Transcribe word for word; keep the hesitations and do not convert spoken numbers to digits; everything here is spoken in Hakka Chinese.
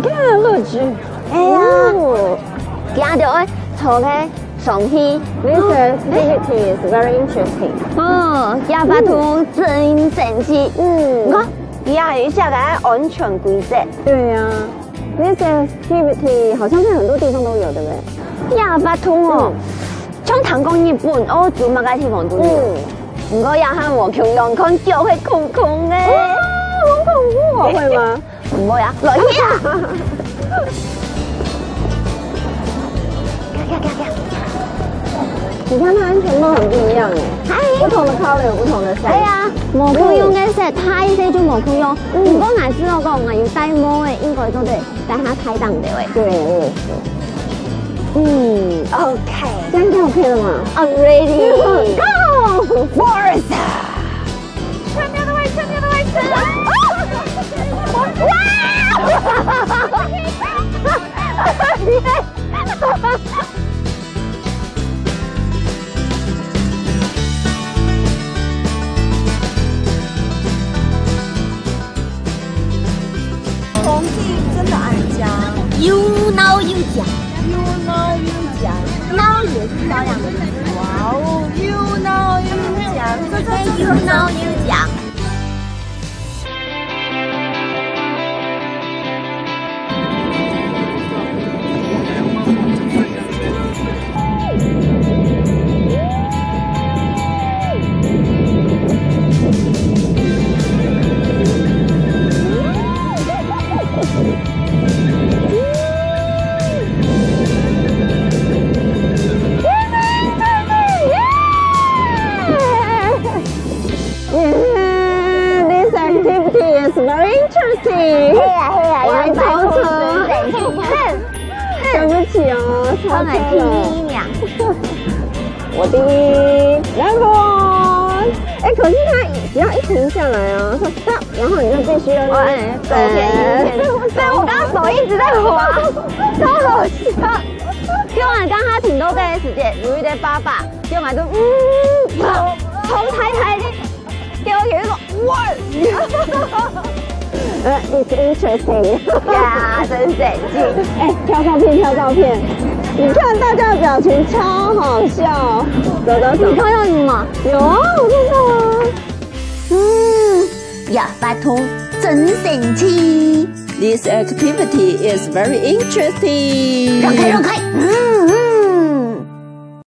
看，落去。哎呀，哦，行到个坐个上去。This activity is very interesting. 哦，野活動真神奇。嗯，你看，佢還有一下个安全規則。對呀，this activity好像在很多地方都有，對不對？野活動哦，像聽講日本、歐洲麼个地方都有。嗯，毋過也還無共樣，看腳會空空个。哦，好恐怖哦，會嗎？ 毋會啊，落去啊！你看它安全帽很不一樣哎，不同的 color 有不同的 size。哎呀，無共樣个色，大細就無共樣。嗯，毋過𠊎知道講，𠊎有戴帽个，應該做得戴下大頂个。對，我也是。嗯，OK。這樣就 OK 了嘛？I'm ready. Go! Forza! 空氣真的很香，又鬧又香，又鬧又香，鬧也是漂亮的。哇哦，又鬧又香，這這這這又鬧又香。 Yeah, this activity is very interesting. 係啊，係啊，我還超車。對不起哦，超車了。我第一，來吧。哎，可是它只要一停下來啊，它 stop，然後你就必須要那邊我，哎，走偏一點。對，我剛剛手一直在滑，超好笑。就我剛剛停到這個時間，有一個爸爸，就我就，嗯，頭抬抬的，給我有一種，哇！呃，it's interesting。呀，真神奇。哎，挑照片，挑照片。你看大家的表情超好笑。走走走。你看到你嗎？有啊，我看到啊。 嗯，野活動真神奇。This activity is very interesting. 讓開，讓開。嗯。